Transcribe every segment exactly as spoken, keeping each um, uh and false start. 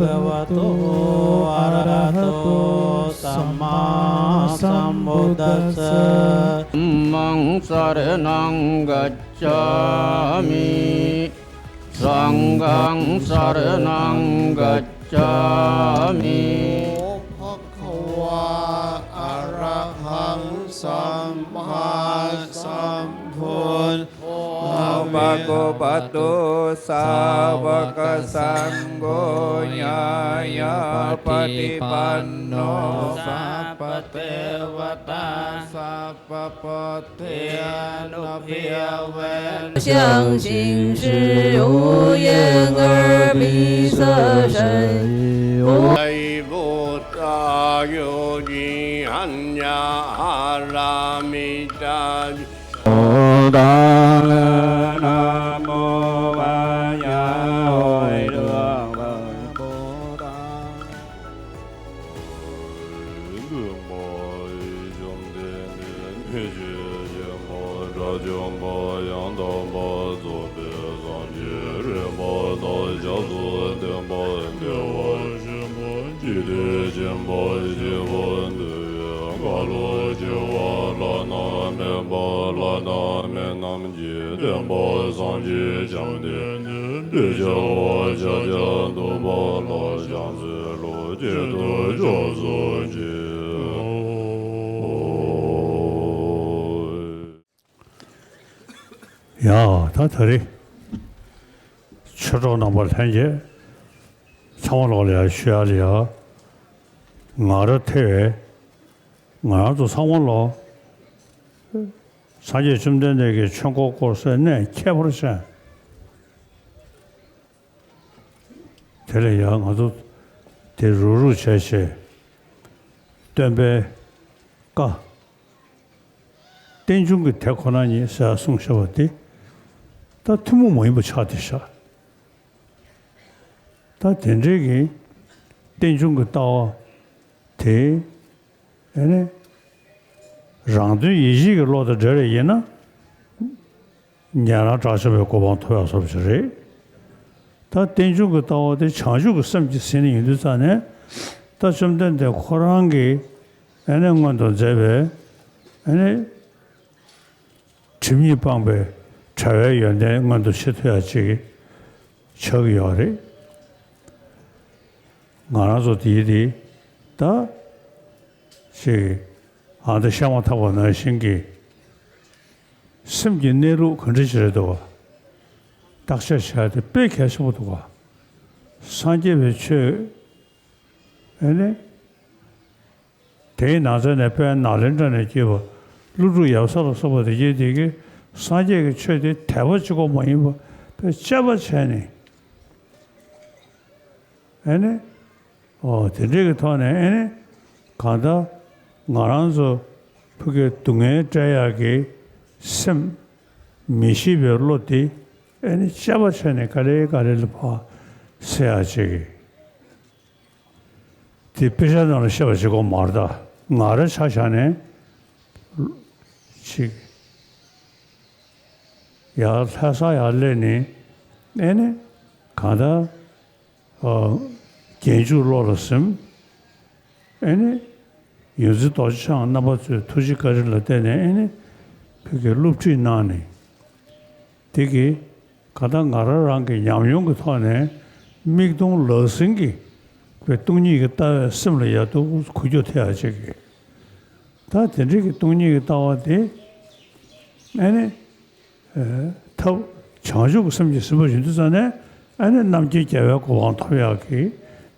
भगवतो अरहतो सम्मासम्बुद्धस्स। धम्मं शरणं गच्छामि। संघं शरणं गच्छामि। भगवा अरहं सम्मासम्बुद्धो भगवतो सावकसंघो न्यायपटिपन्नो सापदेवता सापपत्त्यानुभावेन 相行是无眼耳鼻舌身意。 ཡ། ད་ད་རེས་ཆོས་གྲོགས་རྣམ་པ་ལྷན་རྒྱས་ཚང་མ་ལོག་ལ་ཡ་ཞུ་ཡ་ལ་ཡ། ང་རང་ཐེ་བའི་ང་རང་ཚོ་ཚང་མ་ལོག་སངས་རྒྱས་བཅོམ་ལྡན་འདས་ཀྱི་ཆོས་འཁོར་བསྐོར་སའི་གནས་ཁྱད་པར་ཅན། དེ་ལས་ཡང་ང་ཚོ་དེ་རུག་རུག་བྱས་བྱས། སྟོན་པའི་བཀའ། རྟེན་འབྱུང་གི་དེ་ཁོ་ན་ཉིད་ཟེར་གསུངས་བཞག་པ་དེ། ད་ཐུན་མོང་མ་ཡིན་པ་ཆགས་བསྡད་བཞག་ད་དེ་འདྲའི་གི་རྟེན་འབྱུང་གི་ལྟ་བ་དེ། ཨེ་ནི། རང་དོན་ཡིད་བྱེད་ཀྱི་བློ་དང་འབྲེལ་བ་ཡིན་ན། ཉན་རང་དགྲ་བཅོམ་པའི་གོ་འཕང་ཐོབ་ཡག་བཟོ་འདྲ་ཅིག་རེད། ད་རྟེན་འབྱུང་གི་ལྟ་བ་དེ་བྱང་ཆུབ་ཀྱི་སེམས་ཀྱིས་ཟིན་ཡོང་དུས་ཙང་ནས། ད་བཅོམ་ལྡན་འདས་ཁོ་རང་གིས་ཨེ་ནི་སྔོན་དུ་མཛད་པའི་ཨེ་ནི། སྒྲིབ་གཉིས་སྤངས་པའི་བྱ་བའི་ཡོན་ཏན་མངོན་དུ་བྱེད་ཐུབ་ཡག་ཅིག་ཆགས་ཀྱི་ཡོད་རེད། ང་རང་ཚོ་དེའི་དེ་ད་ཅིག་ཨ་མདོ་བཤད་མ་ཐག་པ་ནང་བཞིན་གྱི་སེམས་ཀྱི་གནས་ལུགས་ག་འདྲ་ཞིག་རེད་འདུག་བ། བརྟག་དཔྱད་བྱ་ཡག་དེ་དཔེ་གལ་ཆེན་པོ་འདུག་བ། སངས་རྒྱས་པའི་ཆོས་ཨེ་ནི། དེའི་ནང་ཚན་ནས་དཔལ་ནཱ་ལེནྡྲ་ནས་སྐྱེས་པ་ཀླུ་སྒྲུབ་ཡབ་སྲས་ལ་སོགས་པ་དེ་གྱད་དེ་གིས་སངས་རྒྱས་ཀྱི་ཆོས་དེ་དད་པ་གཅིག་པོ་མ་ཡིན་པ་དཔེ་དཔྱད་པ་བྱས་ནས། ཨེ་ནི། ཨོ་དེ་འདྲའི་གི་ཐོག་ནས་ཨེ་ནི། གང་ལྟར་ང་རང་ཚོ་ཕ་གིའི་སྡུག་བསྔལ་བྲལ་ཡག་གི་སེམས་མི་ཤེས་པའི་བློ་དེ་ཨེ་ནི་དཔྱད་པ་བྱས་ནས་ག་ལེ་ག་ལེ་ལ་ཕར་སེལ་ཡག་ཅིག་གི་དེ་དཔེ་ཆ་ནང་ལ་བཤད་པ་ཞིག་གོ་མ་རེད་ད། ང་རང་ཆ་བཞག་ནས་ཅིག་ཡར་ལྷ་ས་ཡར་སླེབས་ནས་ཨེ་ནི་གང་ལྟར་ཨ་རྒྱན་འཇུག་བློ་ལ་ཟིན། ཨེ་ནི་ཡོངས་འཛིན་རྡོ་རྗེ་འཆང་རྣམ་པ་ཚོའི་ཐུགས་རྗེ་བཀའ་དྲིན་ལ་བརྟེན་ནས་ཨེ་ནི་ཕ་གིར་སློབ་ཁྲིད་གནང་ནས། དེ་གིས་གང་ལྟར་ང་རང་རང་གི་ཉམས་མྱོང་གི་ཐོག་ནས་མིག་མཐོང་ལག་ཟིན་གྱི་བའི་སྟོང་ཉིད་ཀྱི་ལྟ་བས་སེམས་ལ་ཡག་ཏུ་འགུལ་སྐྱོད་ཐེབས་ཡག་ཅིག་གི། ད་དེ་འདྲའི་གི་སྟོང་ཉིད་ཀྱི་ལྟ་བ་དེ་ཨེ་ནི་ཐབས་བྱང་ཆུབ་ཀྱི་སེམས་ཀྱིས་ཟིན་པ་ཡིན་དུས་ཙང་ནས་ཨེ་ནི་རྣམ་མཁྱེན་རྒྱལ་བའི་གོ་འཕང་ཐོབ་ཡག་གི་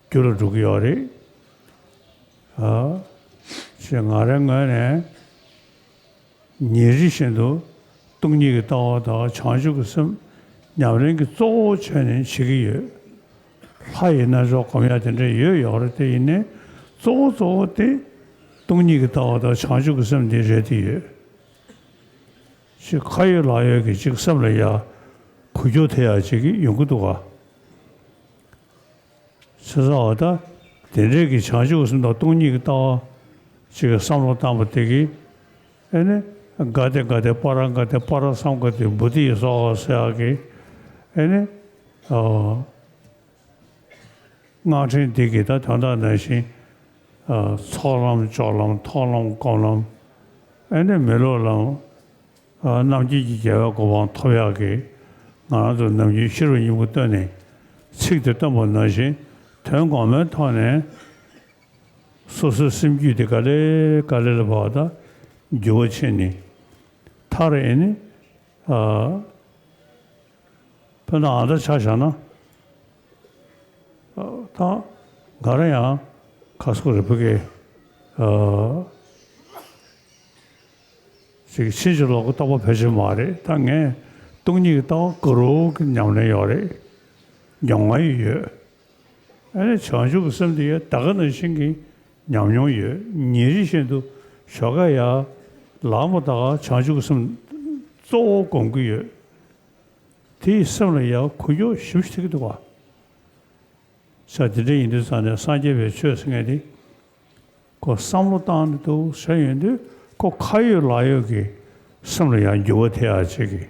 རྒྱུ་ལ་འགྲོ་གི་ཡོད་རེད། ཨ་ཅེས་ང་རའི་ངོས་ནས། ཉིན་རེ་བཞིན་དུ་སྟོང་ཉིད་ཀྱི་ལྟ་བ་དང་བྱང་ཆུབ་ཀྱི་སེམས་ཉམས་ལེན་གྱི་གཙོ་བོ་བྱས་ནས་བྱེད་ཀྱི་ཡོད། ལྷ་ཡིན་ན་ཆོག་སྒོམ་ཡ་དེ་འདྲ་ཡོད་ཡོད་རེད་དེ་ཡིན་ནའི་གཙོ་བོ་གཙོ་བོ་དེ་སྟོང་ཉིད་ཀྱི་ལྟ་བ་དང་བྱང་ཆུབ་ཀྱི་སེམས་འདི་རེད་དེ་ཡོད། ཅིག་ཁ་ཡོད་ལག་ཡོད་ཀྱི་ཅིག་སེམས་ལ་ཡ་འགུལ་སྐྱོད་ཐེབས་ཡ་ཅིག་ཡོང་གི་འདུག་ག་བྱས་ཙང་བ་ད། དེ་འདྲའི་གི་བྱང་ཆུབ་སེམས་དང་སྟོང་ཉིད་ཀྱི་ལྟ་བ་ཅིག་གི་བསམ་བློ་བཏང་བ་དེ་གིས་ཨེ་ནི་ག་ཏེ་ག་ཏེ་པ་ར་ག་ཏེ་པ་ར་སཾ་ག་ཏེ་བོ་དྷི་ཡེ་སྭཱ་ཧཱ་ཟེར་ཡག་གི་ཨེ་ནི་ཨ་ སྔགས་ཕྲེང་འདི་གི་ད་དོན་དག་ནང་བཞིན། ཨ། ཚོགས་ལམ་སྦྱོར་ལམ་མཐོང་ལམ་སྒོམ་ལམ། ཨེ་ནས་མི་སློབ་ལམ། ཨ། རྣམ་མཁྱེན་གྱི་རྒྱལ་བའི་གོ་འཕང་ཐོབ་ཡག་གི། ང་རང་ཚོ་ནམ་རྒྱུན་ཤེས་རབ་སྙིང་པོ་བཏོན་ནས་ཚིག་དེ་བཏོན་པ་ནང་བཞིན། དོན་གོང་མའི་ཐོག་ནས་སོ་སོའི་སེམས་རྒྱུད་དེ་ག་ལེ་ག་ལེ་ལ་བབ་ད་འགྱུར་བ་ཕྱིན་ནས། མཐར་ཨེ་ནི། ཨ། དཔེར་ན་ཨ་ད་ཆ་བཞག་ན། ཨ། ད་ང་རང་ཡང་ཁ་སོ་རི་ཕུ་གེ། ཨ། ཅིག་ཕྱིན་ཅི་ལོག་གི་རྟོགས་པ་ཕལ་ཆེར་མ་རེད། ད་ངས་སྟོང་ཉིད་ཀྱི་ལྟ་བ་གུ་རུ་གི་ཉམས་ལེན་ཡོད་རེད། མྱོང་བ་ཡོད། ཨ་ནི་བྱང་ཆུབ་ཀྱི་སེམས་དེ་ཡང་ད་ག་ནང་བཞིན་གྱི་ཉམས་མྱོང་ཡོད། ཉིན་རེ་བཞིན་དུ་ཞོགས་ཀ་ཡར་ལངས་པ་དང་བྱང་ཆུབ་ཀྱི་སེམས་གཙོ་བོ་སྒོམ་གྱི་ཡོད། དེས་སེམས་ལ་ཡང་འཁོར་སྐྱོད་ཞེ་པོ་ཅིག་ཐེབས་ཀྱི་འདུག་བ། ས་དེ་འདྲ་ཡིན་དུས་ཙང་ནས་སངས་རྒྱས་པའི་ཆོས་ཟེར་མཁན་དེ། ཁོ་བསམ་བློ་བཏང་ནས་འདུག་ཟེར་ཡོང་དུས། ཁོ་ཁ་ཡོད་ལག་ཡོད་ཀྱི་སེམས་ལ་ཡང་འགྱུར་བ་ཐེབས་ཡག་ཅིག་གི།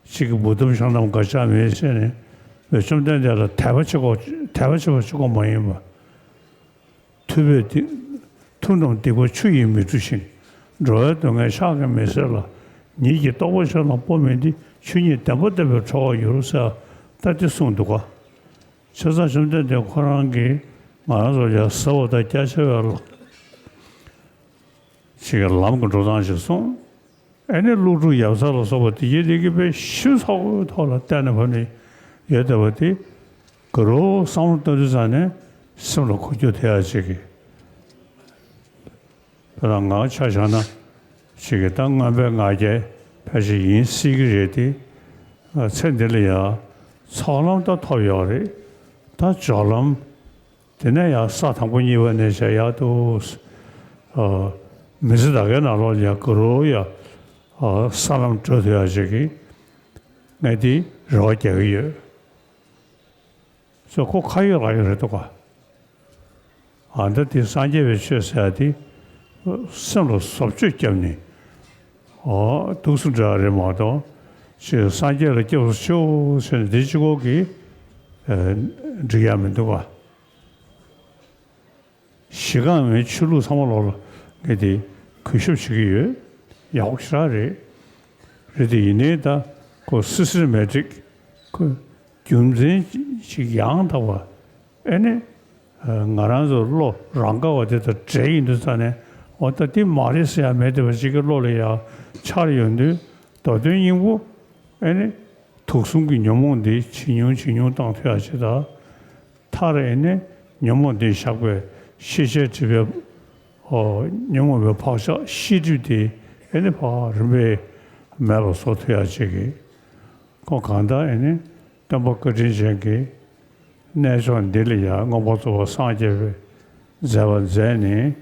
གཅིག་གིས་བུ་ཐུམ་ཤང་ཐམ་ག་ཅག་མེད་ཟེར་ནས། བཅོམ་ལྡན་འདས་ལ་དད་པ་བྱེད་དགོས། དད་པ་བྱེད་པ་གཅིག་པོ་མ་ཡིན་པ། ཐུབ་པས་སྡིག་ཐུབ་རྣམས་སྡིག་པ་ཆུ་ཡིས་མི་འཁྲུ་ཞིང་། འགྲོ་བའི་སྡུག་བསྔལ་ཕྱག་གིས་མི་སེལ་ལ། ཉིད་ཀྱི་རྟོགས་པ་ཆོས་ལ་སྤོ་མིན་ཏེ། ཆོས་ཉིད་བདེན་པ་བསྟན་པས་གྲོལ་བར་འགྱུར་ཟེར། ད་དེ་གསུངས་འདུག་ག། བྱས་ཙང་བཅོམ་ལྡན་འདས་ཁོ་རང་གིས་ང་རང་ཚོ་ལ་ཟབ་པ་དང་རྒྱ་ཆེ་བའི་ལམ་ཞིག་གི་ལམ་གྱི་འགྲོ་སྟངས་ཤིག་གསུངས། ཨེ་ནི་ཀླུ་སྒྲུབ་ཡབ་སྲས་ལ་སོགས་པ་དེ་ཡི་དེ་གི་དཔེ་ཞིབ་ཚགས་པོའི་ཐོག་ལ་བལྟས་ནས་བབས་ནས་ཡོད་བསྡད་པ་དེ། གུ་རུ་བསམ་བློ་གཏོང་དུས་ཙང་ནས་སེམས་ལ་འཁོར་སྐྱོད་ཐེབས་ཡག་ཅིག་གི། དཔེར་ན་ང་ཆ་བཞག་ན། ཅིག་གི་ད་མངོན་པའི་ང་རྒྱལ་ཕལ་ཆེར་ཡིན་སྲིད་ཀྱི་རེད་དེ། ཚེ་འདི་ལ་ཡང་ཚོགས་ལམ་ད་ཐོབ་ཡོད་རེད། ད་སྦྱོར་ལམ། དེ་ནས་ཡང་ས་དང་པོ་གཉིས་པ་ནས་བྱས་ཡག་ཏུ། ཨ། མི་ཚེ་ད་གའི་ནང་ལོགས་ལ་ཡང་གུ་རུ་ཡང་། ཨ། ས་ལམ་བགྲོད་ཐུབ་ཡག་ཅིག་གི། ངས་དེ་རེ་བ་རྒྱག་གི་ཡོད། སོ་ཁོ་ཁ་ཡོད་ལག་ཡོད་རེད་འདུག་ག། ཨ། ད་དེ་སངས་རྒྱས་པའི་ཆོས་ཟེར་ཡག་དེ་སེམས་ལ་བཟོ་བཅོས་བརྒྱབ་ནས། ཨོ། འདུག་སེ་འདྲ་རེད་མ་གཏོགས། ཅིག་སངས་རྒྱས་ལ་སྐྱབས་སུ་མཆིའོ་ཟེར་ནས་འདི་གཅིག་པོ་གིས། ཨ། འགྲིག་ཡག་མི་འདུག་ག། གཞི་རྐང་མའི་ཆོས་ལུགས་ཚང་མ་ལོག་ལ་ངས་དེ་གུས་ཞབས་བྱེད་ཀྱི་ཡོད། ཡག་པོ་ཞེ་དྲག་རེད། རེད་དེ་ཡིན་ནའི་ད་ཁོ་སི་སི་ཊེ་མེ་ཊིག་ཁོ་རྒྱུ་མཚན་ཅིག་ཡང་དག་པ། ཨེ་ནི། ཨ། ང་རང་ཚོ་བློ་རང་ག་བ་དེ་དང་འབྲེལ་ཡིན་དུས་ཙང་ནས། འོ་ད་འདི་མ་རེད་ཟེར་ཡག་མེད་བསྡད་པ་ཅིག་གི་བློ་ལ་ཡང་འཆར་ཡོང་དུས། མདོ་དོན་སྙིང་པོ། ཨེ་ནི། དུག་གསུམ་གྱི་ཉོན་མོངས་འདི་ཇེ་ཉུང་ཇེ་ཉུང་བཏང་ཐུབ་ཡག་ཅིག་དང་། མཐར་ཨེ་ནི་ཉོན་མོངས་འདི་བཞག་པའི་ཤེས་བྱའི་སྒྲིབ་པའི། ཨོ། ཉོན་མོངས་པའི་བག་ཆགས་ཤེས་སྒྲིབ་དེ་ཨེ་ནི་ཕར་རིམ་པས་མེད་པར་བཟོ་ཐུབ་ཡག་ཅིག་གི། ཁོ་གང་ལྟར་ཨེ་ནི་སྟོན་པ་བཀའ་དྲིན་ཅན་གྱིས་རྣལ་འབྱོར་འདི་ལ་ཡང་མངོན་པར་རྫོགས་པར་སངས་རྒྱས་པའི་མཛད་པ་མཛད་ནས།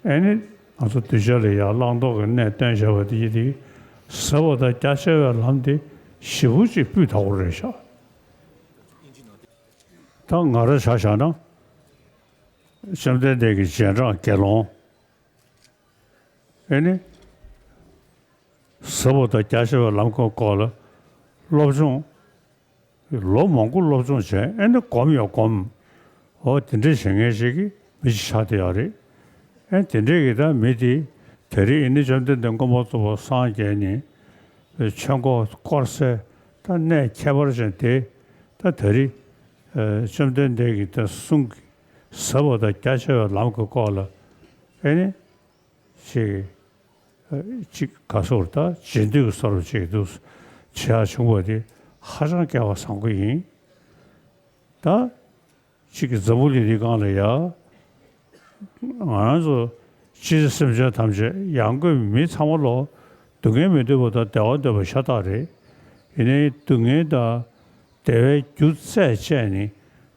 ཨེ་ནི་ང་ཚོ་གདུལ་བྱ་ལ་ཡང་བླང་དོར་གྱི་གནས་སྟོན་བྱས་པ་དེ་ཡིན་ཏེ། ཟབ་པ་དང་རྒྱ་ཆེ་བའི་ལམ་དེ་ཞེ་པོ་ཅིག་སྤུས་དག་པོ་རེད་ཤག། ད་ང་རང་ཆ་བཞག་ན། བཅོམ་ལྡན་འདས་ཀྱི་རྗེས་འབྲང་དགེ་སློང་། ཨེ་ནི། ཟབ་པ་དང་རྒྱ་ཆེ་བའི་ལམ་གྱི་སྐོར་ལ་སློབ་སྦྱོང་། ལོ་མང་པོ་སློབ་སྦྱོང་བྱས། ཨེ་ནི་སྒོམ་ཡང་སྒོམ། འོ་དེ་འདྲ་བྱེད་མཁན་ཞིག་གི་མི་ཞིག་ཆགས་བསྡད་ཡོད་རེད། ཨེ་དེ་འདྲས་ཀྱི་ད་མི་དེ། དེ་རིང་ཨེ་ནི་བཅོམ་ལྡན་འདས་མངོན་པར་རྫོགས་པར་སངས་རྒྱས་ནས། ཆོས་འཁོར་བསྐོར་སའི་ད་གནས་ཁྱད་པར་ཅན་དེ། ད་དེ་རིང་། ཨ། བཅོམ་ལྡན་འདས་ཀྱི་ད་གསུང་གི་ཟབ་པ་དང་རྒྱ་ཆེ་བའི་ལམ་གྱི་སྐོར་ལ། ཨེ་ནི། ཅིག་ཅིག་ག་སོར་ད་རྗེས་ཟློས་ཀྱི་སོར་ཅིག་འདུག་བྱེད་ཡག་བྱུང་བ་དེ་ཧ་ཅང་སྐལ་བ་བཟང་པོ་ཡིན། ད་ཅིག་གི་འཛམ་བུ་གླིང་འདི་སྒང་ལ་ཡ། ང་རང་ཚོ་སྤྱིར་སེམས་ཅན་ཐམས་ཅད་ཡང་སྒོས་མི་ཚང་མ་ལོ་སྡུག་བསྔལ་མི་འདོད་པ་དང་བདེ་བ་འདོད་པ་ཤ་སྟག་རེད། ཡིན་ནའི་སྡུག་བསྔལ་དང་བདེ་བའི་རྒྱུ་རྩད་བཅད་ནས་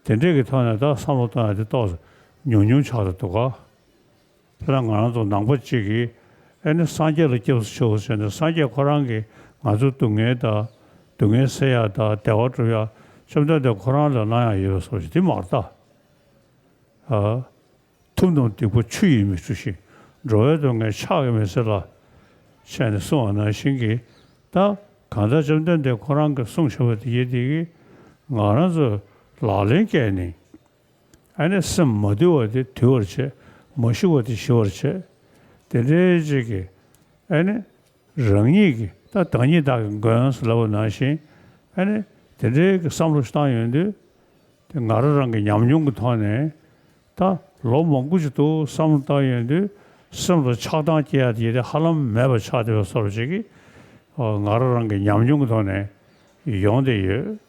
དེ་འདྲས་ཀྱི་ཐོག་ནས་ད་བསམ་བློ་གཏོང་ཡག་དེ་ཏོག་ཙམ་ཉུང་ཉུང་ཆགས་འགྲོ་འདུག་ག། དེ་ལ་ང་རང་ཚོ་ནང་པ་གཅིག་གིས་ཨེ་ནི་སངས་རྒྱས་ལ་སྐྱབས་སུ་མཆིའོ་ཟེར་ནས། སངས་རྒྱས་ཁོ་རང་གིས་ང་ཚོའི་སྡུག་བསྔལ་དང་། སྡུག་བསྔལ་སེལ་ཡག་དང་བདེ་བ་སྒྲུབ་ཡག་བཅོམ་ལྡན་འདས་ཁོ་རང་ལ་གནང་ཡག་ཡོད་པའི་བཟོ་ཞིག་དེ་མ་རེད་ད། ཨ། ཐུབ་རྣམས་སྡིག་པ་ཆུ་ཡིས་མི་འཁྲུ་ཞིང་། འགྲོ་བའི་སྡུག་བསྔལ་ཕྱག་གིས་མི་སེལ་ལ། ཞེས་ནས་གསུངས་པ་ནང་བཞིན་གྱི། ད་གང་ལྟར་བཅོམ་ལྡན་འདས་ཁོ་རང་གིས་གསུངས་བཞག་པ་དེ་ཡིན་དེ་གིས་ང་རང་ཚོས་ལག་ལེན་བཀལ་ནས། ཨ་ནི་སེམས་མ་དུལ་བ་དེ་དུལ་བར་བྱེད། མ་ཞི་བ་དེ་ཞི་བར་བྱེད། དེ་འདྲའི་ཅིག་གི་ཨ་ནི་རང་ཉིད་ཀྱི་ད་བདག་ཉིད་བདག་གི་མགོན་ཟེར་ལབ་པ་ནང་བཞིན། ཨ་ནི་དེ་འདྲའི་གི་བསམ་བློ་ཞིག་བཏང་ཡོང་དུས། དེ་ང་རང་རང་གི་ཉམས་མྱོང་གི་ཐོག་ནས། ད་ལོ་མང་པོ་ཞིག་འདུག་བསམ་བློ་བཏང་ཡོང་དུས། སེམས་ལ་ཆགས་སྡང་སྐྱེ་ཡ་དེ་དེ་ཧ་ལམ་མེད་པ་ཆགས་བསྡད་པའི་བཟོ་འདྲ་ཅིག་གི་ཨ་ང་རང་རང་གི་ཉམས་མྱོང་གི་ཐོག་ནས་ཡོང་བསྡད་ཡོད།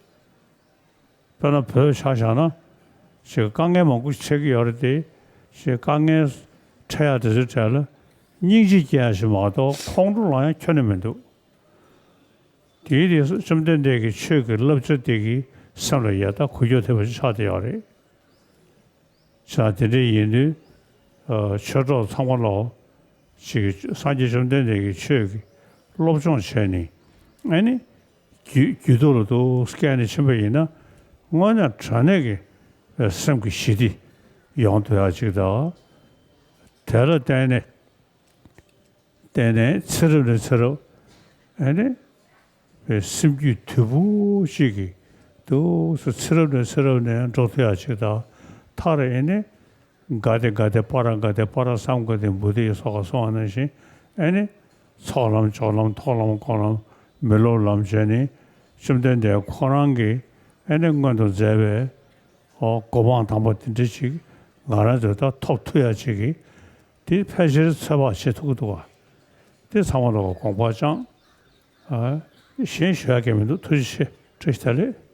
དཔེར་ན་བོད་ཆ་བཞག་ན། ཅིག་དཀའ་ངལ་མང་པོ་ཞིག་འཕྲད་ཀྱི་ཡོད་རེད་དེ། ཅིག་དཀའ་ངལ་འཕྲད་ཡ་དེ་ཚོའི་གྲས་ལ་སྙིང་རྗེ་སྐྱེ་ཡ་ཞིག་མ་གཏོགས་ཁོང་ཁྲོ་ལངས་ཡ་ཁྱོན་ནས་མི་འདུག་དེའི་རྗེས་སུ་བཅོམ་ལྡན་འདས་ཀྱི་ཆོས་ཀྱི་བསླབ་བྱ་དེ་གིས་སེམས་ལ་ཡང་དག་འགུལ་སྐྱོད་ཐེབས་པ་ཞིག་ཆགས་བསྡད་ཡོད་རེད། ཆ་དེ་འདྲ་ཡིན་དུས། ཨ་ཆོས་གྲོགས་ཚང་མ་ལོ། ཅིག་སངས་རྒྱས་བཅོམ་ལྡན་འདས་ཀྱི་ཆོས་ཀྱི་སློབ་སྦྱོང་བྱས་ནས། ཨ་ནི་རྒྱུད་རྒྱུད་ཐོག་ལ་འདུག་སྐྱེས་ནས་ཕྱིན་པ་ཡིན་ན། དངོས་གནས་དྲང་གནས་ཀྱི་སེམས་ཀྱི་ཞི་བདེ་ཡོང་ཐུབ་ཡ་ཅིག་དང་། དེ་ལ་བརྟེན་ནས། བརྟེན་ནས་ཚེ་རབས་ནས་ཚེ་རབས། ཨ་ནི་སེམས་རྒྱུད་དུལ་པོ་ཅིག་གིས་འདུག་སེ་ཚེ་རབས་ནས་ཚེ་རབས་ནས་འགྲོ་ཐུབ་ཡ་ཅིག་དང་། མཐར་ཨ་ནི་ག་ཏེ་ག་ཏེ་པཱ་ར་ག་ཏེ་པཱ་ར་སཾ་ག་ཏེ་བོ་དྷི་སོགས་གསུངས་པ་ནང་བཞིན། ཨ་ནི་ཚོགས་ལམ་སྦྱོར་ལམ་ཐོག་ལམ་སྐོར་ལམ་མི་སློབ་ལམ་བྱས་ནས། བཅོམ་ལྡན་འདས་ཁོ་རང་གིས་ཨ་ནི་སྔོན་དུ་མཛད་པའི་ཨོ་གོ་འཕང་དམ་པ་དེ་འདྲ་ཅིག་ང་རང་ཚོས་ད་ཐོབ་ཐུབ་ཡ་ཅིག་གི་དེ་ཕལ་ཆེར་ཚོད་དཔག་བྱེད་ཐུབ་ཀྱི་འདུག་ག་དེ་ཚང་མ་ལ་དགོངས་པ་བཅངས། ཨ། གཞན་ཞུ་ཡ་གང་ཡང་མི་འདུག་ཐུགས་རྗེ་ཆེ། བཀྲ་ཤིས་བདེ་ལེགས།